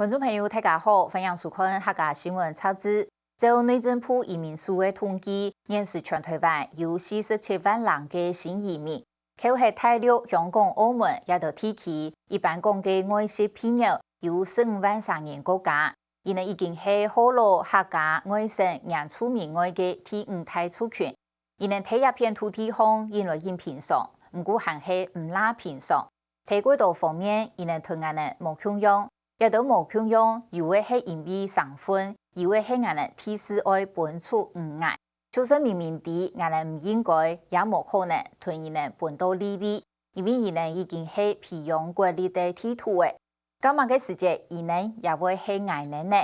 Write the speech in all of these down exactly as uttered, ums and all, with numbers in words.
觀眾朋友，大家好，歡迎收看客家新聞雜誌。照內政部移民署个統計，現時全臺灣有四十七萬人个新移民，扣忒大陸、香港、澳門這兜地區，一般講个外籍配偶有十五萬儕人過加。佢等已經係學老、客家、外省、原住民外个第五大族群。佢等在這片土地項引來緊平常，毋過還係毋罅平常。 在幾多方面，佢等同𠊎等無共樣，這兜無共樣，有个係因為生份，有个係𠊎等第四愛分出毋𠊎。就算明明知𠊎等毋應該，也無可能同佢等分到利位，因為佢等已經係被用國力个地土了。到麼个時節，佢等也會係𠊎等呢？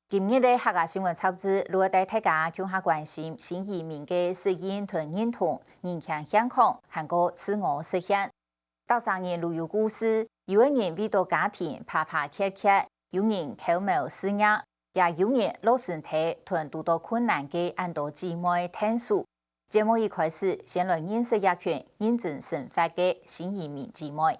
今日个客家新聞雜誌，就愛帶大家共下關心新移民个適應同認同、人權現況，還過自我實現。逐儕人都有故事，有个人為著家庭爬爬蹶蹶，有人摳毛事業，也有人落身體同堵著困難个恁多姊妹𢯭手。節目一開始，先來認識這群認真生活个新移民姊妹。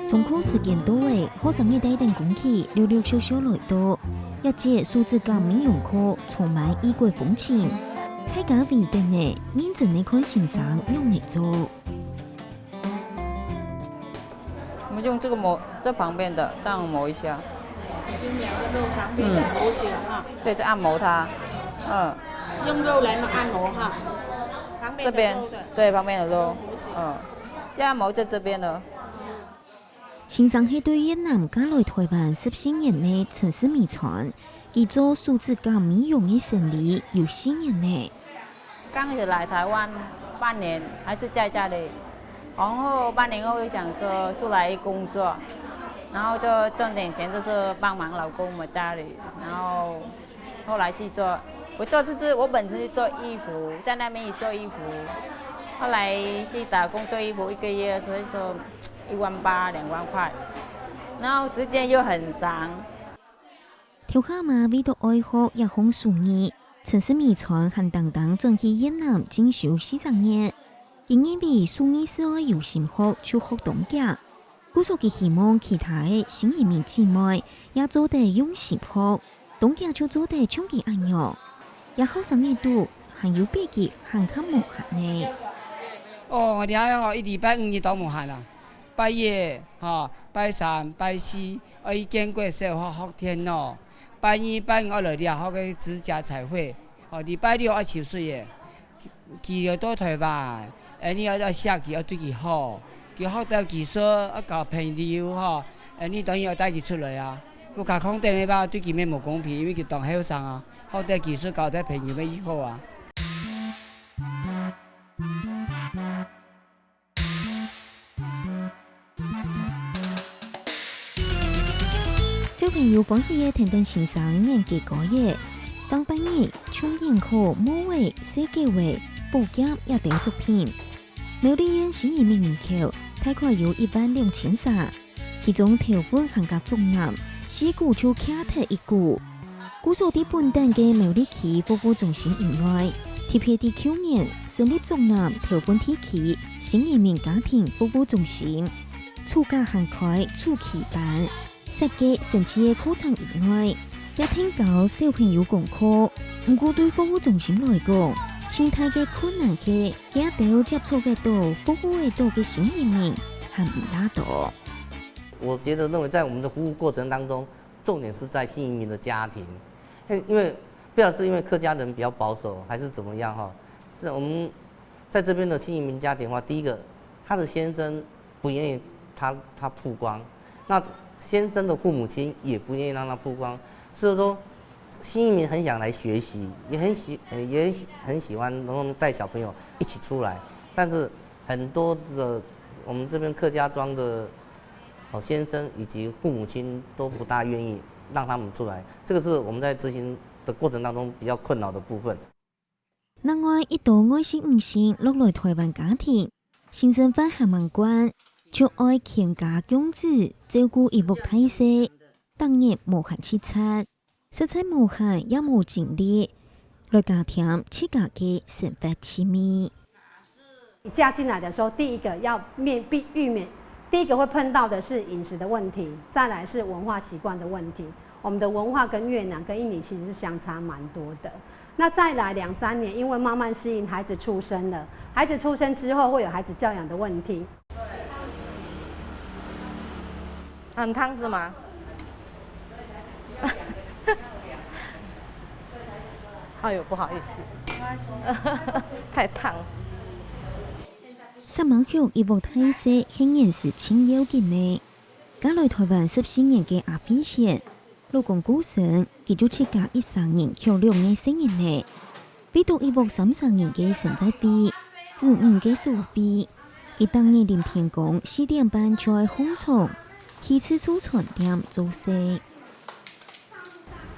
上課時間到了，學生仔戴等公仔，陸陸續續來到。這節素質感美容課充滿異國風情。大家圍等仔，認真个看先生仰仔做。 我們用這個抹，這旁邊的，這樣抹一下。用兩個肉，旁邊的抹一下哈。對，就按摩它。嗯。用肉來按摩哈。旁邊的肉的。這邊，對，旁邊的肉。嗯。要按摩在這邊了。 先生係對越南嫁來臺灣十四年个陳氏美川，佢做素質感美容个生理有四年了。剛開始來臺灣半年，還是在家裡，然後半年後就想說出來工作，然後就賺點錢，就是幫忙老公們家裡，然後 後來去做，我做這隻，我本身是做衣服，在那邊也做衣服，後來去打工做衣服，一個月所以說一萬八、兩萬塊，然後時間又很長。頭下嘛為著愛學這項手藝，陳氏美川還單單轉去越南進修四隻月。佢因為手藝係愛有心學，就學當遽。 故所佢希望其他个新移民姊妹也做得用心學，當遽就做得像佢恁樣。這學生仔肚還有比佢還較無閒个。哦，𠊎這下哦，一禮拜五日當無閒啊，拜一、吼，拜三、拜四愛去建國小學學電腦，拜二、拜五愛來這學个指甲彩繪，哦，禮拜六愛泅水个。 佢來到臺灣，恁呢愛，愛惜佢，愛對佢好。佢學到技術，愛交朋友吼，恁呢當然愛帶佢出來啊。毋過空等个吧，對佢乜無公平，因為佢當後生啊，學到技術，交到朋友乜異好啊。 小朋友歡喜个跈等先生演雞歌仔，正八月、重點課、貓仔、細狗仔、寶劍這兜作品。苗栗縣新移民人口大概有一萬兩千儕，其中頭份還較壯男，四股就徛忒一股。 故所在本等个苗栗區服務中心以外，特別在舊年成立竹南頭份地區新移民家庭服務中心，暑假還開暑期班，設計生趣个課程以外，也聽教小朋友功課。毋過對服務中心來講，盡大个困難係，佢兜接觸得到、服務得到个新移民還毋罅多。我覺得認為在我們的服務過程當中， 重點是在新移民的家庭，因為不曉得是因為客家人比較保守，還是怎麼樣哈，是我們在這邊的新移民家庭的話，第一個，他的先生不願意他，他曝光，那先生的父母親也不願意讓他曝光，所以說新移民很想來學習，也很喜，呃，也很喜，很喜歡能夠帶小朋友一起出來，但是很多的我們這邊客家莊的 哦，先生以及父母親都不大願意讓他們出來，這個是我們在執行的過程當中比較困擾的部分。另外，一多外籍女性落來臺灣家庭，新生活還吂慣，就愛全家共子照顧一屋大細，逐日無閒直掣，實在無閒也無精力來加添自家个生活趣味。嫁進來的時候，第一個要面必避免，第一個會碰到的是飲食的問題，再來是文化習慣的問題。我們的文化跟越南跟印尼其實是相差蠻多的。那再來兩三年，因為慢慢適應，孩子出生了，孩子出生之後會有孩子教養的問題。很燙是嗎？哎呦，不好意思，太燙。煞猛畜一屋大細，係原時盡要緊呢。嫁來台灣十四年个阿慧仙，老公過身，佢就自家一儕人畜兩个細人仔。為著一屋三儕人个生活費、子女个書費，佢逐日臨天光四點半就愛䟘床，去自助餐店做事。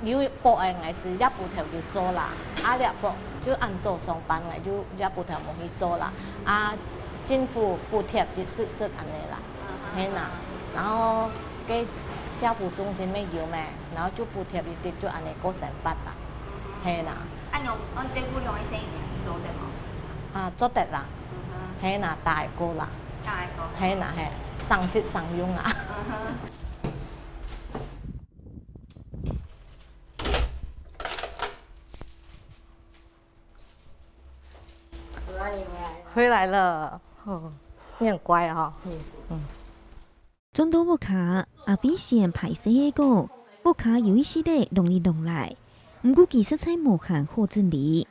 有一駁个𠊎係夜晡頭就做啦，啊這駁就恁早上班个就夜晡頭無去做啦，啊政府補貼一息息恁仔啦，係啦，然後該照顧中心乜有咩，然後就補貼一息就恁仔過生活啦，係啦。恁樣，恁照顧兩个細人仔做得無？啊做得啦，係啦，大个啦，大个，係啦係，省食省用啊。 回來了，哦，你很乖哈。嗯嗯。轉到屋下，阿慧仙歹勢个講，屋下有一息仔弄哩弄來，毋過佢實在無閒好整理。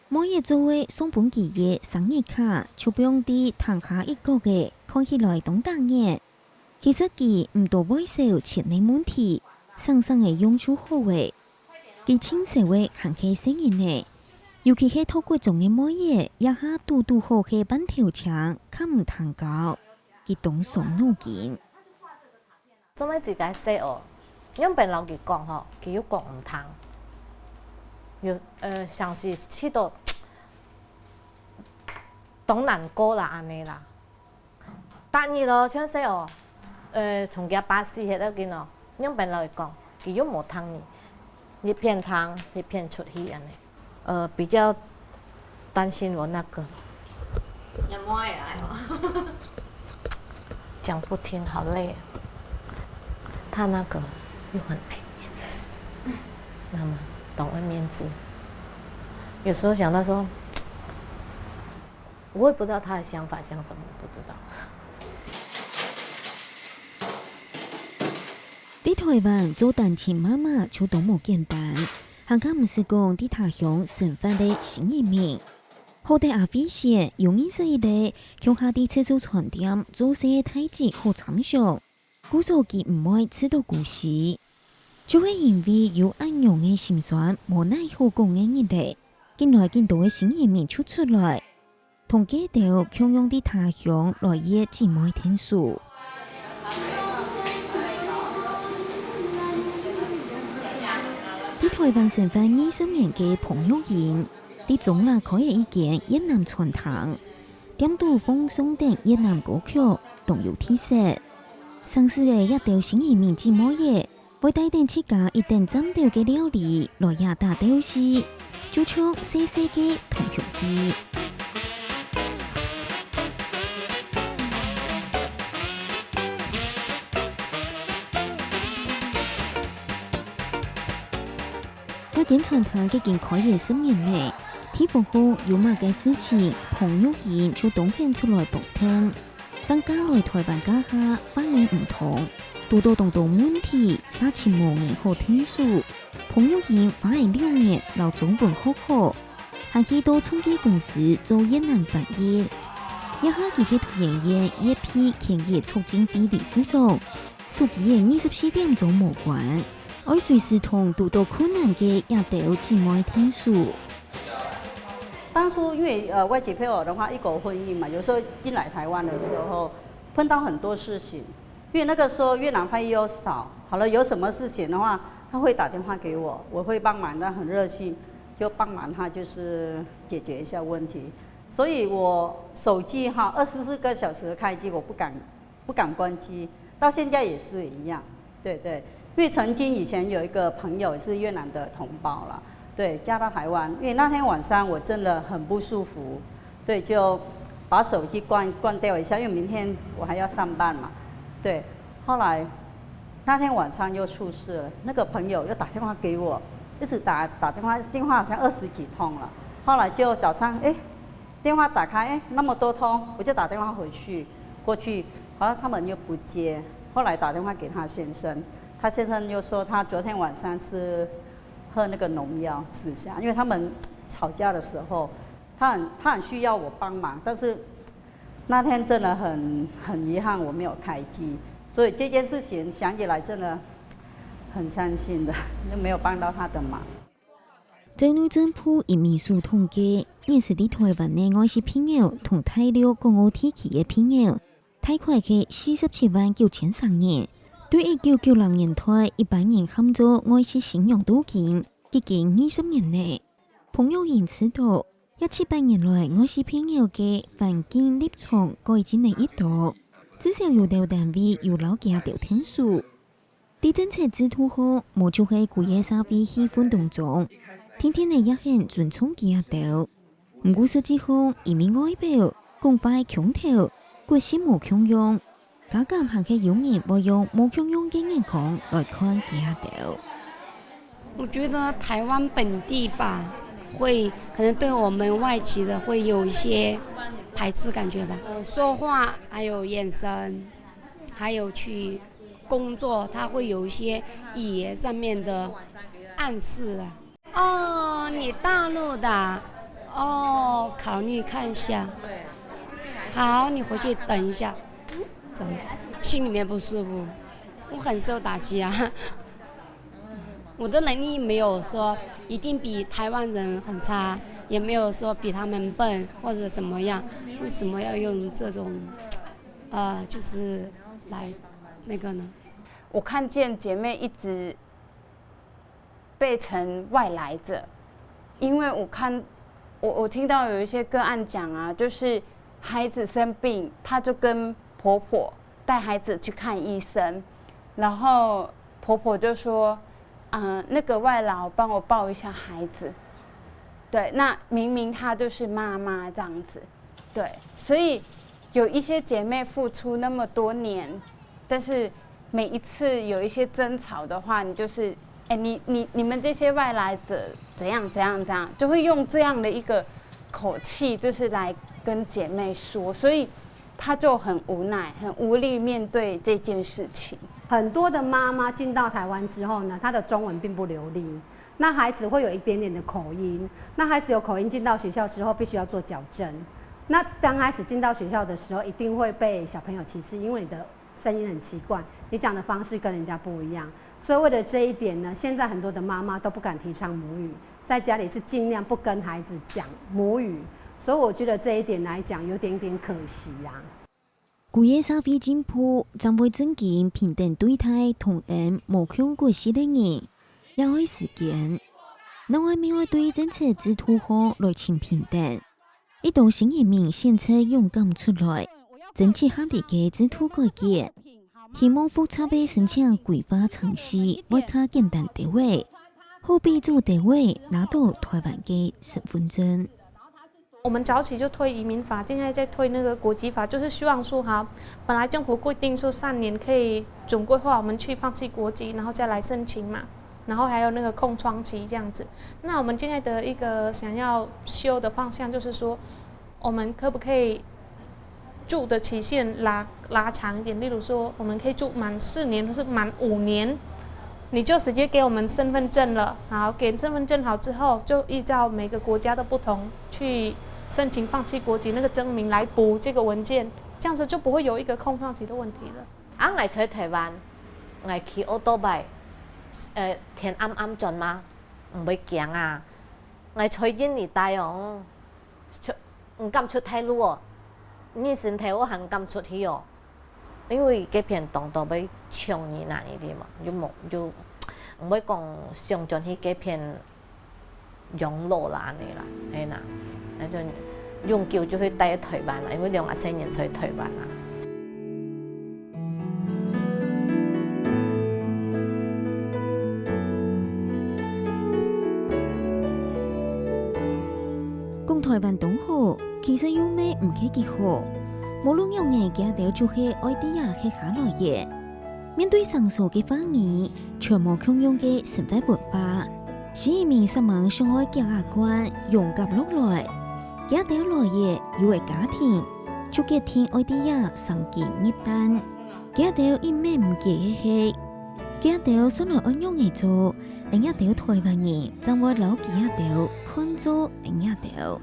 妹仔做个送分佢个生日卡，就放在廳下一角仔，看起來當打眼。 其實佢毋多會愁錢个問題，省省仔用就好了。佢盡愁个還係細人仔，尤其係讀國中个妹仔，這下堵堵好係半頭青，較毋聽教，佢當傷腦筋。做麼个自家細哦？仰般摎佢講吼，佢又講毋聽。有，呃，常時氣到當難過啦，恁仔啦。 逐日哦，全係哦，呃，從厥爸死忒到今哦，仰般摎佢講，佢又無聽你，一片聽，一片出氣恁仔。呃，比較擔心我那個。也無愛愛哦。講不聽，好累啊。他那個又很愛面子，知道嗎？懂愛面子。有時候想到說， 我也不知道他的想法像什麼，不知道。在台灣做單親媽媽就當無簡單，還較毋使講在他鄉生活个新移民。好得阿慧仙有認識一個共下在自助餐店做事个大姊好參詳， 故所佢毋會試著孤栖。就係因為有恁樣个心酸無奈何講个日仔，緊來緊多个新移民就出來，同該兜共樣在他鄉來个姊妹𢯭手。在台灣生活二十年个彭玉英，在中壢開了一間越南餐廳。 店肚放送等越南歌曲，當有特色。常時仔這兜新移民姊妹仔，會帶等自家一等讚著个料理來這搭鬥敘，就像細細个同鄉會。 這間餐廳既經開了十年了，地方項有麼个事情，彭玉英就當肯出來幫𢯭。正嫁來台灣該下，話語毋通，堵著當多問題，煞盡無人好𢯭手。彭玉英花了六年摎中文學好，還去到中介公司做越南翻譯。這下佢係讀研院越配遣越促進會理事長，手機仔二十四點鐘無關。 愛隨時同堵著困難个這兜姊妹𢯭手。当初因为呃外籍配偶的话，异国婚姻嘛，有时候进来台湾的时候碰到很多事情，因为那个时候越南翻译又少，好了，有什么事情的话，他会打电话给我，我会帮忙，他很热心，就帮忙他就是解决一下问题。所以我手机哈二十四个小时开机，我不敢不敢关机，到现在也是一样。对对，因为曾经以前有一个朋友是越南的同胞了，对，嫁到台湾，因为那天晚上我真的很不舒服，对，就把手机关关掉一下，因为明天我还要上班嘛，对。后来那天晚上又出事了，那个朋友又打电话给我，一直打打电话，电话好像二十几通了。后来就早上，哎，电话打开，哎，那么多通，我就打电话回去，过去，好像他们又不接。后来打电话给他先生，他先生又说他昨天晚上是喝那个农药自杀，因为他们吵架的时候，他很他很需要我帮忙，但是那天真的很很遗憾我没有开机，所以这件事情想起来真的很伤心的，就没有帮到他的忙。 照內政部移民署統計，現時在台灣个外籍配偶同大陸港澳地區个配偶，大概係四十七萬九千儕人。對一九九零年代一般人喊做外籍新娘到今，已經二十年了。彭玉瑩知道，這七八年來外籍配偶个環境立場改進了已多，至少有兜單位有摎佢兜𢯭手。 在政策制度下，無就係歸个社會氣氛當中，定定仔也肯尊重佢兜。毋過實際上，因為外表、講話个腔調、個性無共樣，加減還係有人會用無共樣个眼光來看佢兜。我覺得台灣本地吧，會可能對我們外籍的會有一些排斥感覺吧。呃，說話還有眼神，還有去工作，他會有一些語言上面的暗示啊。哦，你大陸的啊？哦，考慮看一下。好，你回去等一下。嗯，怎么？心里面不舒服，我很受打击啊。我的能力没有说一定比台湾人很差，也没有说比他们笨或者怎么样。为什么要用这种，呃，就是来那个呢？我看见姐妹一直被称外来者，因为我看我我听到有一些个案讲啊，就是孩子生病，她就跟婆婆带孩子去看医生，然后婆婆就说，嗯，那个外劳帮我抱一下孩子，对，那明明她就是妈妈这样子，对，所以有一些姐妹付出那么多年，但是每一次有一些争吵的话，你就是，哎，你你你们这些外来者怎样怎样怎样，就会用这样的一个口气，就是来跟姐妹说，所以她就很无奈，很无力面对这件事情。很多的妈妈进到台湾之后呢，她的中文并不流利，那孩子会有一点点的口音，那孩子有口音进到学校之后，必须要做矫正。那刚开始进到学校的时候，一定会被小朋友歧视，因为你的声音很奇怪，你讲的方式跟人家不一样。所以为了这一点呢，现在很多的妈妈都不敢提倡母语，在家里是尽量不跟孩子讲母语。所以我觉得这一点来讲，有点点可惜啊。 个个社會進步，正會正經平等對待同恩無共國籍个人，也愛時間。另外乜愛對政策制度項來尋平等。一到新移民選擇勇敢出來，爭取合理个制度改革，希望複雜个申請規劃程序會較簡單兜仔，好比做兜仔拿到台灣个身份證。 我们早期就推移民法，现在在推那个国籍法，就是希望说哈，本来政府规定说三年可以准规划我们去放弃国籍，然后再来申请嘛，然后还有那个空窗期这样子。那我们现在的一个想要修的方向就是说，我们可不可以住的期限拉拉长一点？例如说，我们可以住满四年或是满五年，你就直接给我们身份证了。好，给身份证好之后，就依照每个国家的不同去申请放弃国籍那个证明来补这个文件，这样子就不会有一个空窗期的问题了。啊，𠊎在台灣，𠊎騎奧多拜，呃，天暗暗轉嘛，毋會驚啊。𠊎在印尼待哦，出毋敢出大路哦，人生頭還毋敢出去哦，因為該片當多會搶人啊，你知嘛，就無就毋會講想轉去該片養老啦，恁呢啦，係啦，那就永久就會待在台灣啦，因為兩個細人在台灣啦。臺灣當好，其實又乜毋係幾好。無論仰仔，佢兜就係愛在這歇下來个。面對生疏个話語，全無共樣个生活文化，新移民煞猛想愛遽仔慣，融合落來。佢兜來仔有个家庭，就決定愛在這生根入旦。佢兜一面毋解个係，佢兜算來愛仰仔做，𠊎兜臺灣人正會摎佢兜看做𠊎兜。